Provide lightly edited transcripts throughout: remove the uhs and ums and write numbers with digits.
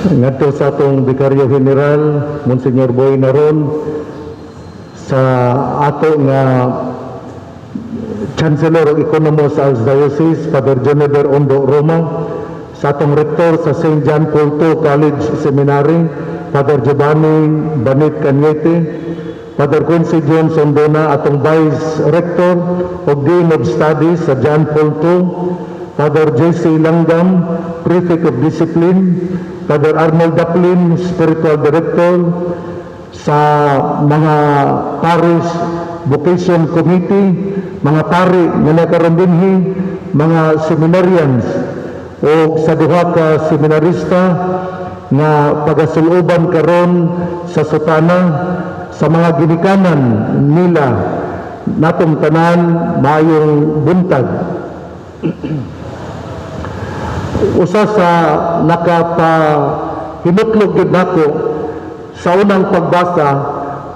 Ngadto sa atong Vicario General, Monsignor Boy Naron, sa ato nga Chancellor o Economo sa Archdiocese, Father Jonever Ondo Roma, sa atong Rector sa St. John Paul II College Seminary, Father Giovanni Banit Cañete, Father Quincy John Sondona, atong Vice Rector o Dean of Studies sa John Paul II, Father J.C. Langgam, Prefect of Discipline, Father Arnold Daplin, Spiritual Director, sa mga Parish Vocation Committee, mga pari nga nakaroon dinhi, mga seminarians, o sa duha ka seminarista nga pagasuloban karon sa sutana, sa mga ginikanan nila, natong tanan, maayong buntag. Usa sa nakapahimutlog gyud nako sa unang pagbasa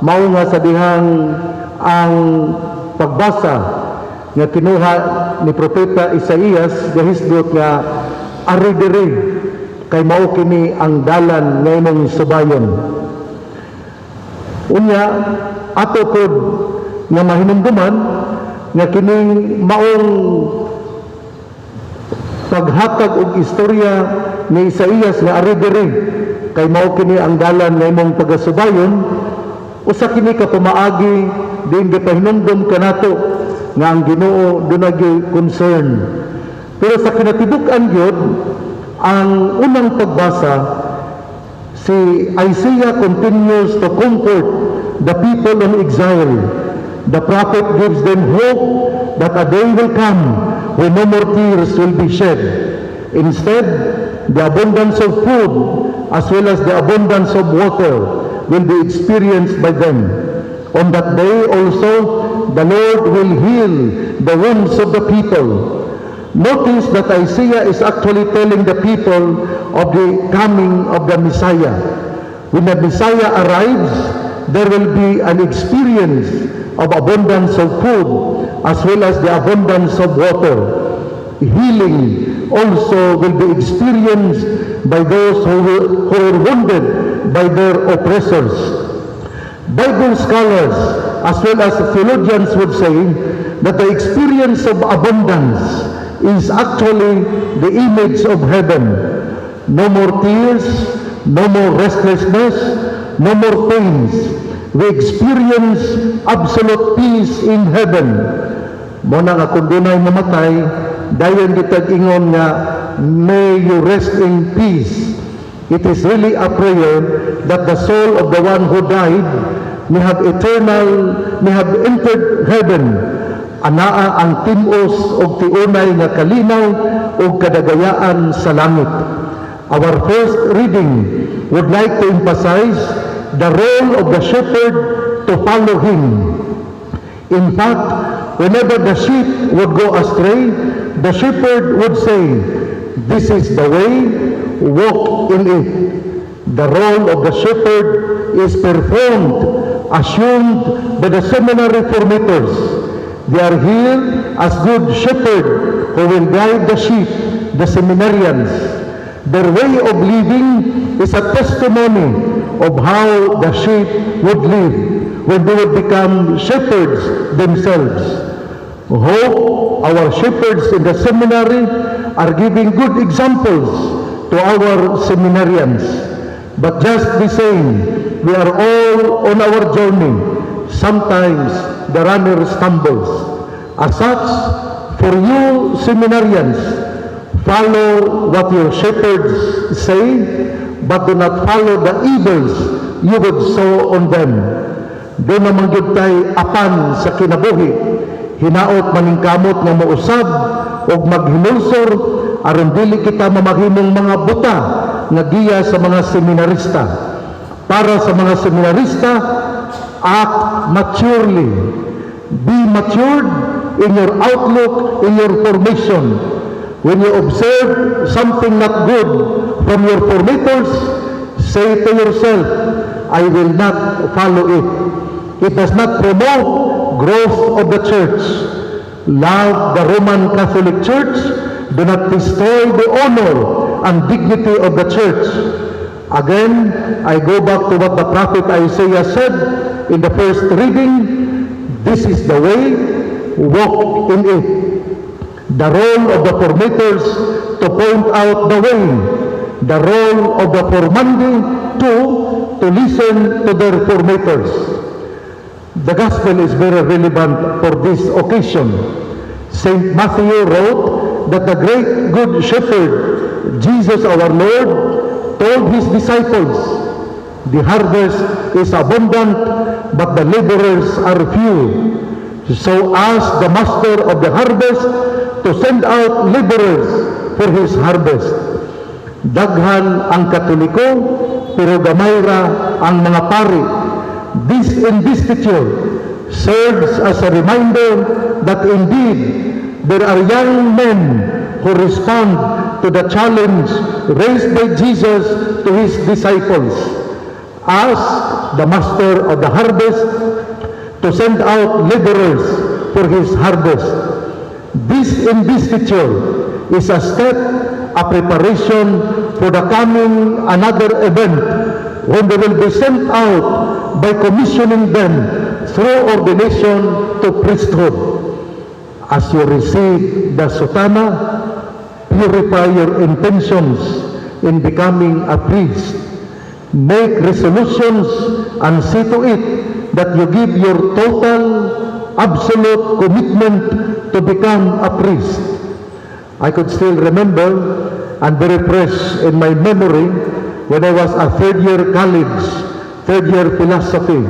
mao nga sa dihang ang pagbasa nga kinuha ni Propeta Isaías gahisgot nga "Ari diri kay mao kini ang dalan nga imong subayon." Unya ato pod nga mahinumduman nga kining maong paghatag og istorya ni Isaías nga "Ari diri kay mao kini ang dalan nga imong pagasubayon," usa kini ka pamaagi din gipahinumdom kanato nga ang Ginoo duna gyud concern. Pero sa kinatibuk-an gyud, ang unang pagbasa, si Isaiah continues to comfort the people in exile. The prophet gives them hope that a day will come when no more tears will be shed. Instead, the abundance of food as well as the abundance of water will be experienced by them. On that day also, the Lord will heal the wounds of the people. Notice that Isaiah is actually telling the people of the coming of the Messiah. When the Messiah arrives, there will be an experience of abundance of food as well as the abundance of water. Healing also will be experienced by those who were wounded by their oppressors. Bible scholars as well as theologians would say that the experience of abundance is actually the image of heaven. No more tears, no more restlessness, no more pains. We experience absolute peace in heaven. Mao na nga kung dunay mamatay, dayon kitag ingon nga "May you rest in peace." It is really a prayer that the soul of the one who died may have entered heaven. Anaa ang tim-os og tiunay nga kalinaw ug kadagayaan sa langit. Our first reading would like to emphasize the role of the shepherd to follow him. In fact, whenever the sheep would go astray, the shepherd would say, "This is the way, walk in it." The role of the shepherd is performed, assumed by the seminary formators. They are here as good shepherd who will guide the sheep, the seminarians. Their way of living is a testimony of how the sheep would live when they would become shepherds themselves. Hope our shepherds in the seminary are giving good examples to our seminarians. But just the same, we are all on our journey. Sometimes the runner stumbles. As such, for you seminarians, follow what your shepherds say, but do not follow the evils you would sow on them. Duna man gyud tay apan sa kinabuhi. Hinaot maningkamot nga mousab og maghinulsor aron dili kita mamahimong mga buta nga giya sa mga seminarista. Para sa mga seminarista, act maturely. Be matured in your outlook, in your formation. When you observe something not good from your formators, say to yourself, "I will not follow it. It does not promote growth of the church." Love the Roman Catholic Church. Do not destroy the honor and dignity of the church. Again, I go back to what the prophet Isaiah said in the first reading, "This is the way, walk in it." The role of the formators to point out the way, the role of the formandi to listen to their formators. The gospel is very relevant for this occasion. Saint Matthew wrote that the great good shepherd, Jesus our Lord, told his disciples, "The harvest is abundant, but the laborers are few. So ask the master of the harvest to send out laborers for his harvest." Daghan ang Katoliko, pero gamay ra ang mga pari. This investiture serves as a reminder that indeed there are young men who respond to the challenge raised by Jesus to his disciples. "Ask the master of the harvest to send out laborers for his harvest." This investiture is a step, a preparation for the coming another event when they will be sent out by commissioning them through ordination to priesthood. As you receive the sotana, purify your intentions in becoming a priest. Make resolutions and see to it that you give your total, absolute commitment to become a priest. I could still remember, and very fresh in my memory, when I was a third year college, third year philosophy,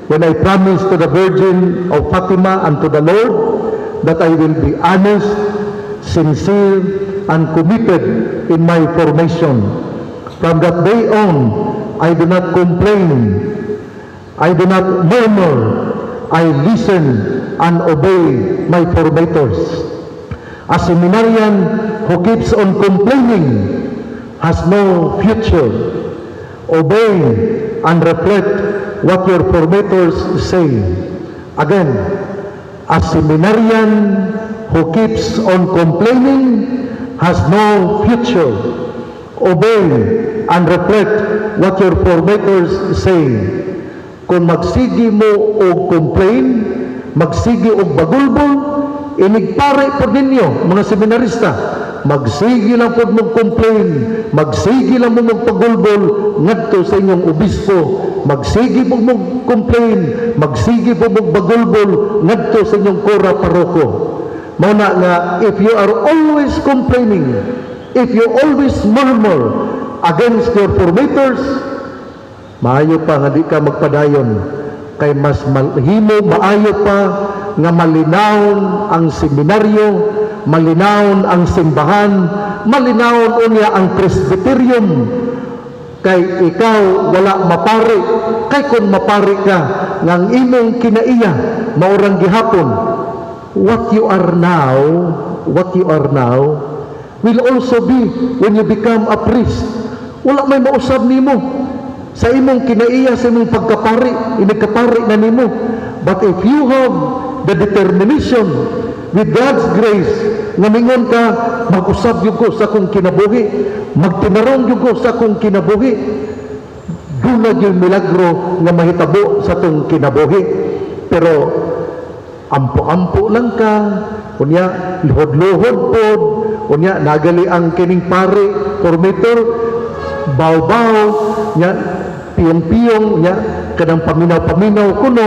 when I promised to the Virgin of Fatima and to the Lord that I will be honest, sincere, and committed in my formation. From that day on, I do not complain. I do not murmur. I listen and obey my formators. A seminarian who keeps on complaining has no future. Obey and reflect what your formators say. Again, a seminarian who keeps on complaining has no future. Obey and reflect what your formators say. Kung magsigi mo og complain, magsigi og bagulbol, inig pare pod ninyo, mga seminarista, magsigi lang pod mo complain, magsigi lang mo magpagulbol ngadto sa inyong obispo, magsigi mo mo complain, magsigi mo magbagulbol ngadto sa inyong kura paroko. Mao na nga if you are always complaining, if you always murmur against your formators, maayo pa nga di ka magpadayon kay mas mahimo maayo pa nga malinawon ang seminaryo, malinawon ang simbahan, malinawon unya ang presbyterium kay ikaw wala mapari. Kay kung mapari ka nga ang imong kinaiya mao rang gihapon, what you are now, what you are now will also be when you become a priest. Wala may mausab nimo sa imong kinaiya, sa imong pagkapari, inigkapari na nimo. But if you have the determination with God's grace nga mingon ka, "Mag-usab gyud ko sa akong kinabuhi, magtinarong gyud ko sa akong kinabuhi," duna gyud milagro nga mahitabo sa atong kinabuhi. Pero ampo-ampo lang ka unya, luhod-luhod pod unya, nagali ang kining pare formator, baw-baw nya, piyong-piyong nya, kanang paminaw-paminaw kuno,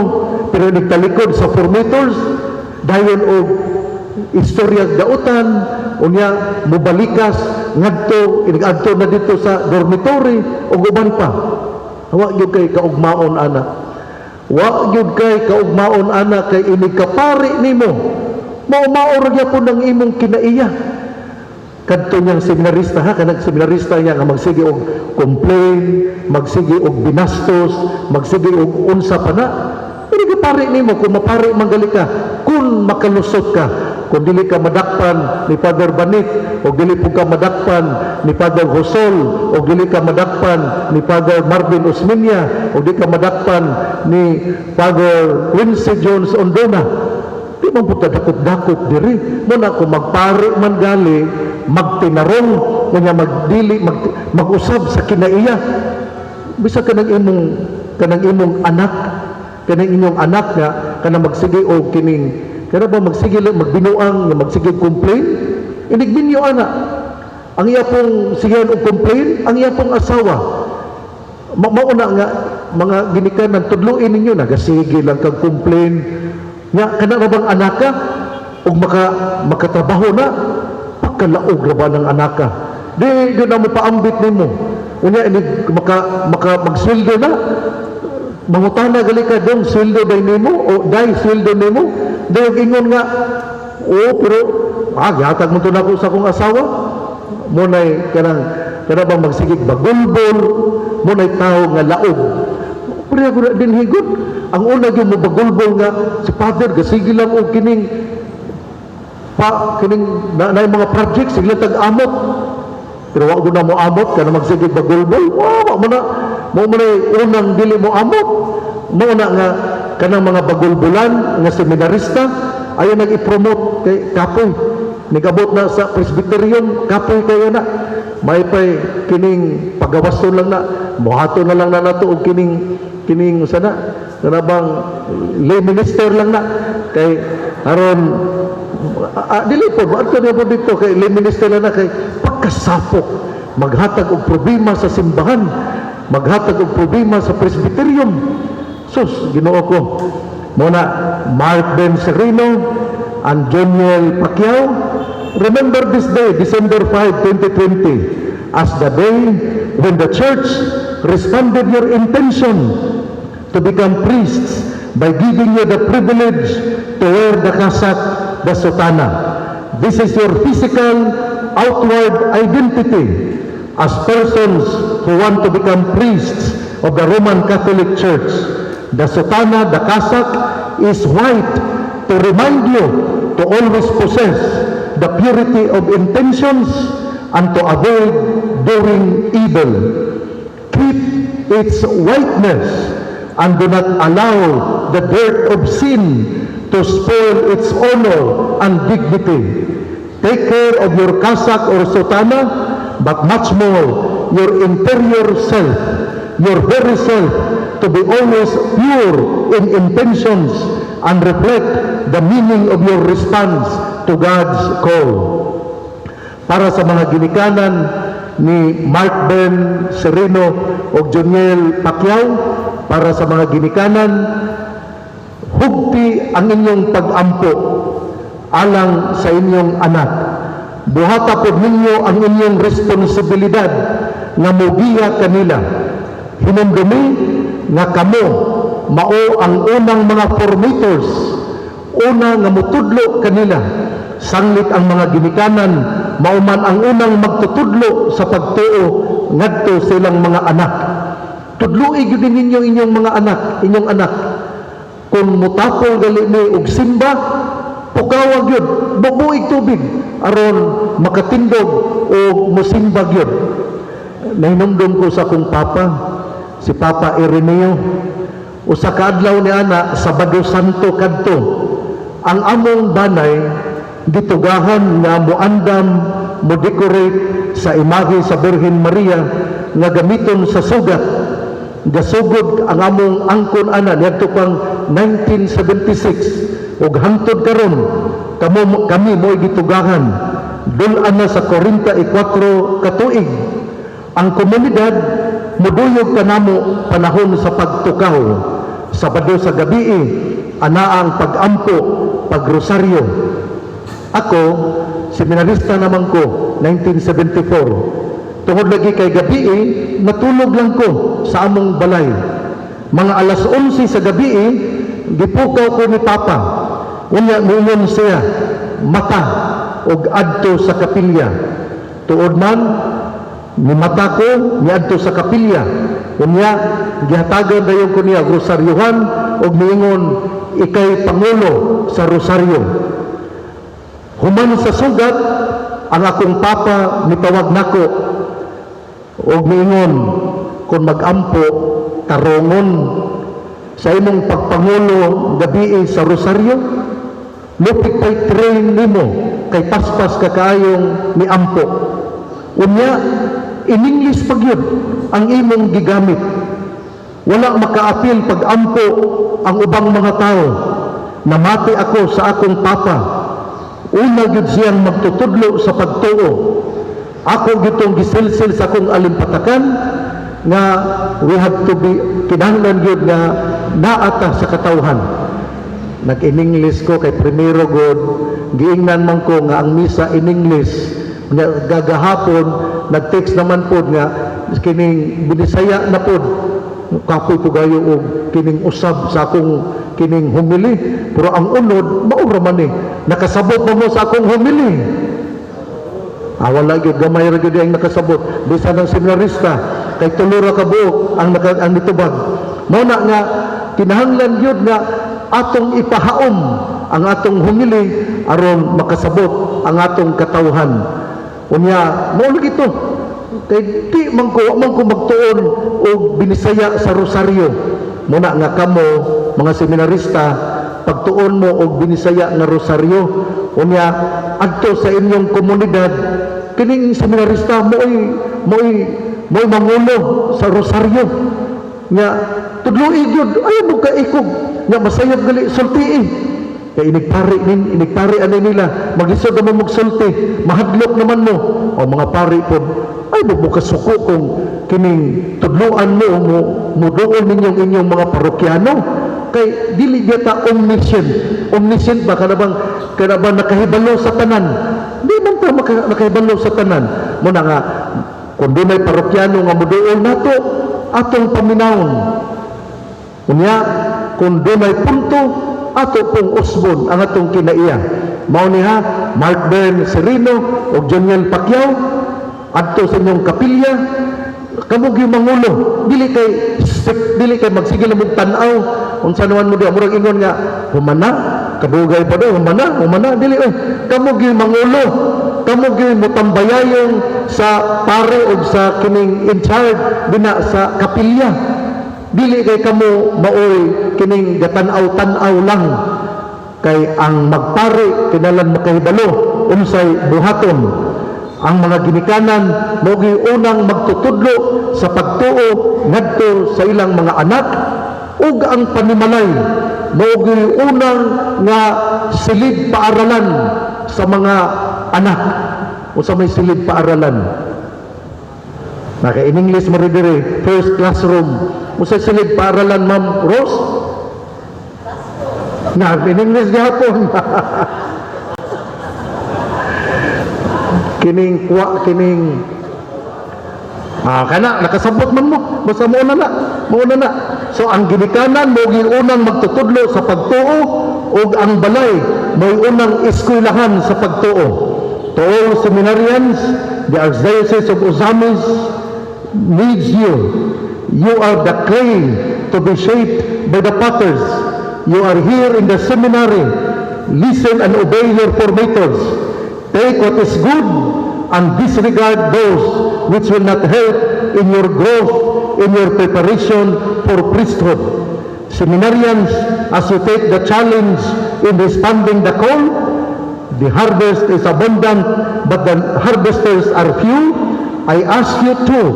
pero nagtalikod sa formators dayon og istorya dautan unya, mobalikas ngadto, inigadto na dito sa dormitory ug uban pa. Wa gyud kay kaugmaon ana, wa gyud kay kaugmaon ana, kay inig kapari nimo, mao-mao ra gyapon ang imong kinaiya. Kadto niyang seminarista ha, kanang seminarista niya nga magsige og complain, magsige og binastos, magsige og unsa pa na. Inig kapari nimo, kung mapari man gali ka, kung makalusot ka, kung dili ka madakpan ni Father Banit, o dili po ka madakpan ni Father Josol, o dili ka madakpan ni Father Marvin Osmeña, o di ka madakpan ni Father Quincy Jones Ondona, di man po dakop-dakop diri. Muna kung magpari man gali, magtinarong. Unya magdili mag-usab sa kinaiya. Bisa kanang imong anak, kanang inyong anak nga kanang magsige og kining kana ba, magsige lang magbinuang nga magsige complain, inigminyo ana, ang iya pong sigehan og complain ang iya pong asawa. Mauna nga mga ginikanan, tudluin ninyo, nagasige lang kag complain nga kana ra bang anaka ug makatrabaho na, pagkalaog ra ba ng anaka, di gyud na mo paambit nimo. Unya inig maka maka magsweldo na, mangutana gali ka, "Dong, sweldo day nimo?" o "Day, sweldo nimo?" Dayon ingon nga, "Oo, pero gihatag mo to nako sa akong asawa." Mo nay kanang kana bang magsigig bagulbol, mo nay tawo nga laog. Pero ako na din higot ang una gyud mo bagulbol nga si Father gasige lang og kining pa kining na mga project, sige lang tag-amot, pero wa na mo amot kana magsigig bagulbol. Wa mo na mo na unang dili mo amot. Mo na nga kanang mga bagulbulan nga seminarista, ayo nag i-promote kay kapoy. Nigabot na sa presbyterium, kapoy kayo na may pay kining pagawason lang na mohato na lang na nato og kining kining sana kana bang lay minister lang na kay aron dili po adto na po dito kay lay minister lang na kay pagkasapok maghatag og problema sa simbahan, maghatag og problema sa presbyterium. Sus, Ginoo ko. Mo na Mark Ben Sereno and Joniel Pacquiao, remember this day, December 5, 2020, as the day when the church responded your intention to become priests by giving you the privilege to wear the cassock, the sotana. This is your physical outward identity as persons who want to become priests of the Roman Catholic Church. The sotana, the cassock, is white to remind you to always possess the purity of intentions and to avoid doing evil. Keep its whiteness and do not allow the dirt of sin to spoil its honor and dignity. Take care of your cassock or sotana, but much more your interior self, your very self, to be always pure in intentions and reflect the meaning of your response to God's call. Para sa mga ginikanan ni Mark Ben Sereno o Joniel Pacquiao, para sa mga ginikanan, hugti ang inyong pag-ampo alang sa inyong anak. Buhata pod ninyo ang inyong responsibilidad nga mugiya kanila. Hinumdumi nga kamo mao ang unang mga formators, una nga mutudlo kanila. Sanglit ang mga ginikanan mao man ang unang magtutudlo sa pagtuo ngadto silang mga anak. Tudloi gyud ninyo inyong mga anak, inyong anak. Kung mutapol gali ni og simba, pukawa gyud, bubuig tubig aron makatindog o musimba gyud. Nahinumdum ko sa akong papa, si Papa Ireneo. Usa ka adlaw ni ana, Sabado Santo kadto. Ang among banay gitugahan nga moandam, mo decorate sa imahe sa Birhen Maria nga gamiton sa sugat. Gasugod ang among angkon ana niadto pang 1976 ug hangtod karon kamo kami mo'y gitugahan. Dul-an na sa 44 ka tuig. Ang komunidad muduyog kanamo panahon sa pagtukaw. Sabado sa gabi, ana ang pag-ampo, pagrosaryo. Ako, seminarista naman ko, 1974. Tungod lagi kay gabi, natulog lang ko sa among balay. Mga alas 11 sa gabi, gipukaw ko ni Papa. Unya muingon siya, "Mata og adto sa kapilya." Tuod man, nimata ko, niadto sa kapilya. Unya, gihatagan dayon ko niya rosaryuhan og miingon, "Ikay pangulo sa rosaryo." Human sa sugat, ang akong papa nitawag nako og miingon, "Kung magampo, tarongon sa imong pagpangulo gabii sa rosaryo, lupig pa'y train nimo kay paspas ka kaayong miampo." Unya in English pa gyud ang imong gigamit. Wala makaapil pag-ampo ang ubang mga tao. Namati ako sa akong papa. Una gyud siyang magtutudlo sa pagtuo. Ako gitong gisilsil sa akong alimpatakan nga we have to be, kinahanglan gyud nga naata sa katawhan. Nag-in English ko kay primero god giingnan man ko nga ang misa in English. Nga gagahapon nag-text naman pod nga kining Binisaya na pod. Kapoy ko gayo og kining usab sa akong kining homily, pero ang unod mao ra man eh. Nakasabot mo mo sa akong homily? Ah, wala gyud, gamay ra gyud ang nakasabot. Bisan ang seminarista kay tulo ra ka buok ang nitubag. Mao na nga kinahanglan gyud nga atong ipahaom ang atong homily aron makasabot ang atong katawhan. Unya mao lagi to kay di man ko, wa man ko magtuon og Binisaya sa rosaryo. Mao na nga kamo mga seminarista, pagtuon mo og Binisaya nga rosaryo, unya adto sa inyong komunidad, kining seminarista mo'y mangulo sa rosaryo nga tudloi gyud, ayaw mo kaikog nga masayop gali sultii kay inig pari nin inig pari ani nila, maglisod naman magsulti, mahadlok naman mo. O mga pari pod, ay mo kasuko kung kining tudloan mo mo muduol ninyong inyong mga parokyano kay dili gyata omniscient. Omniscient ba, kana bang nakahibalo sa tanan? Di man ta nakahibalo sa tanan. Mao na nga kung dunay parokyano nga muduol nato, atong paminawon. Unya kung dunay punto, ato pong usbon ang atong kinaiya. Mao ni ha, Mark Ben Serino ug Joniel Pacquiao, adto sa inyong kapilya, kamo gyud mangulo. Dili kay magsige lang mong tan-aw unsa naman mo di, murag ingon nga humana, kadugay pa do, humana, humana. Dili oy, kamo gyud mangulo, kamo gyud motambayayong sa pare og sa kining in charge dina sa kapilya. Dili kay kamo maoy kining gatan-aw-tan-aw lang, kay ang magpari kinahanglan makahibalo unsay buhaton. Ang mga ginikanan mao gyud unang magtutudlo sa pagtuo ngadto sa ilang mga anak, ug ang panimalay mao gyud unang nga silid paaralan sa mga anak. Unsa may silid paaralan? Naka in English mo rin diri, first classroom. Unsa silid paaralan, Ma'am Rose? Na in English gihapon. Kining kuwa, kining kana nakasabot man mo, basta mao na na. So ang ginikanan mao gyud unang magtutudlo sa pagtuo ug ang balay mao unang eskwelahan sa pagtuo. To all seminarians, the Archdiocese of Ozamiz needs you. You are the clay to be shaped by the potters. You are here in the seminary. Listen and obey your formators. Take what is good and disregard those which will not help in your growth, in your preparation for priesthood. Seminarians, as you take the challenge in responding the call, the harvest is abundant, but the harvesters are few. I ask you too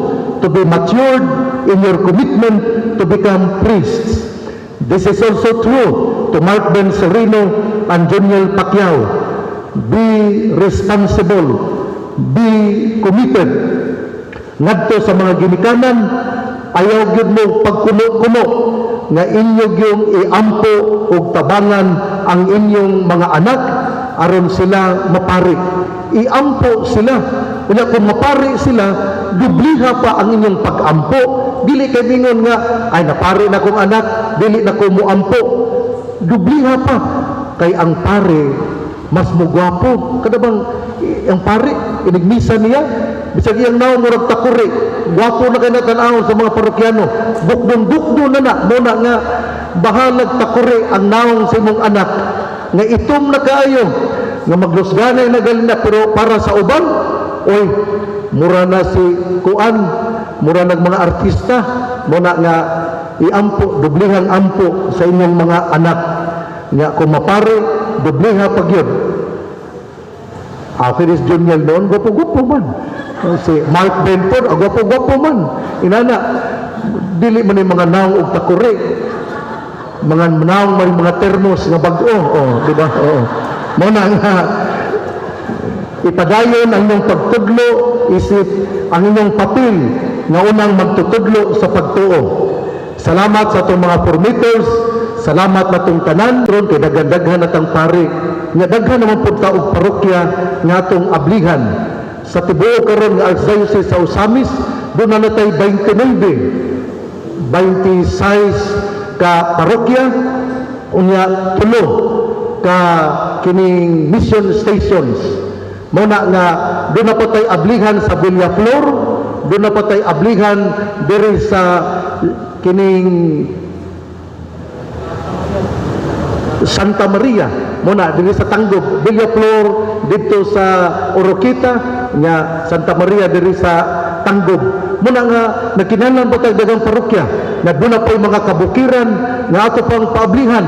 to be matured in your commitment to become priests. This is also true to Mark Ben Serino and Juniel Pacquiao. Be responsible. Be committed. Ngadto sa mga ginikanan, ayaw gyud mo pagkuno-kuno nga inyo gyung iampo og tabangan ang inyong mga anak aron sila mapari. Iampo sila. Unya kung mapari sila, dubliha pa ang inyong pag-ampo. Dili kay mingon nga ay, napari na kong anak, dili na ko muampo. Dubliha pa kay ang pare mas mugwapo. Kada bang ang pare inigmisa niya, bisag iyang naong murag takuri, gwapo na kay tan-awon sa mga parokyano. Bukdong-bukdo na na. Mao na nga bahalag takuri ang naong sa imong anak nga itom na kaayo, nga maglusganay na gali na, pero para sa uban, oy, mura na si kuan, mura nag mga artista. Mao na nga iampo, dublihang ampo sa inyong mga anak nga kung mapare, dubliha pa gyud. Feliz Junior noon, gwapo-gwapo man. Si Mark Benford, gwapo-gwapo man. Inana, dili man yung mga naong og takuri. Mga naong may mga termos nga bag-o. Oh, di ba? Oo. Mao na nga, ipadayon ang inyong pagtudlo isip ang inyong papel nga unang magtutudlo sa pagtuo. Salamat sa atong mga formators, salamat natong tanan ron kay daghan-daghan natang pari. Nga daghan naman pud ta og parokya nga atong ablihan. Sa tibuok karon nga Archdiocese sa Ozamiz, duna na tay 29, 26 ka parokya, unya tulo ka kining mission stations. Mao na nga duna pa tay ablihan sa Villaflor, duna pa tay ablihan diri sa kining Santa Maria, mao na diri sa Tanggob, Villaflor didto sa Oroquieta nga Santa Maria diri sa Tanggob. Mao na nga nagkinahanglan pa tag daghang parokya nga duna pa'y mga kabukiran nga ato pang paablihan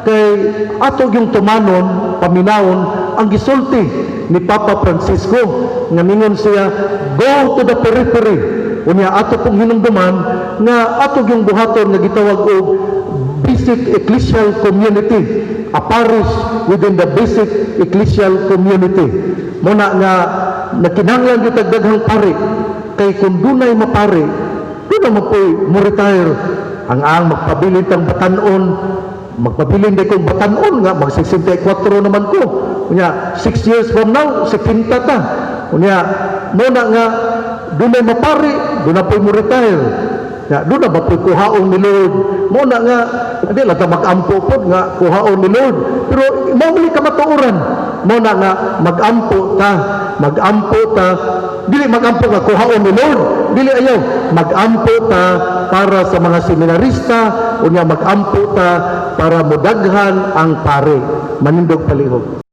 kay ato yung tumanon, paminawon ang gisulti ni Papa Francisco nga mingon siya, "Go to the periphery." Unya ato pong hinumduman nga ato yung buhaton nga gitawag og basic ecclesial community, a parish within the basic ecclesial community. Mao na nga nagkinahanglan gyud tag daghang pari kay kung dunay mapari, duna man po'y mo retire ang magpabilin tang batanon, magpabilin day kong batanon nga mag 64 naman ko. Unya 6 years from now, 70 ta. Unya mao na nga dunay mapari, duna po'y mo retire. Ya, duna ba po'y kuhaon ni Lord? Mao na nga di lang ta mag-ampo pod nga kuhaon ni Lord. Pero mao man kamatuoran. Mao na nga mag-ampo ta, mag-ampo ta. Dili mag-ampo nga kuhaon ni Lord, dili, ayaw. Mag-ampo ta para sa mga seminarista, unya mag-ampo ta para modaghan ang pare. Manindog palihog.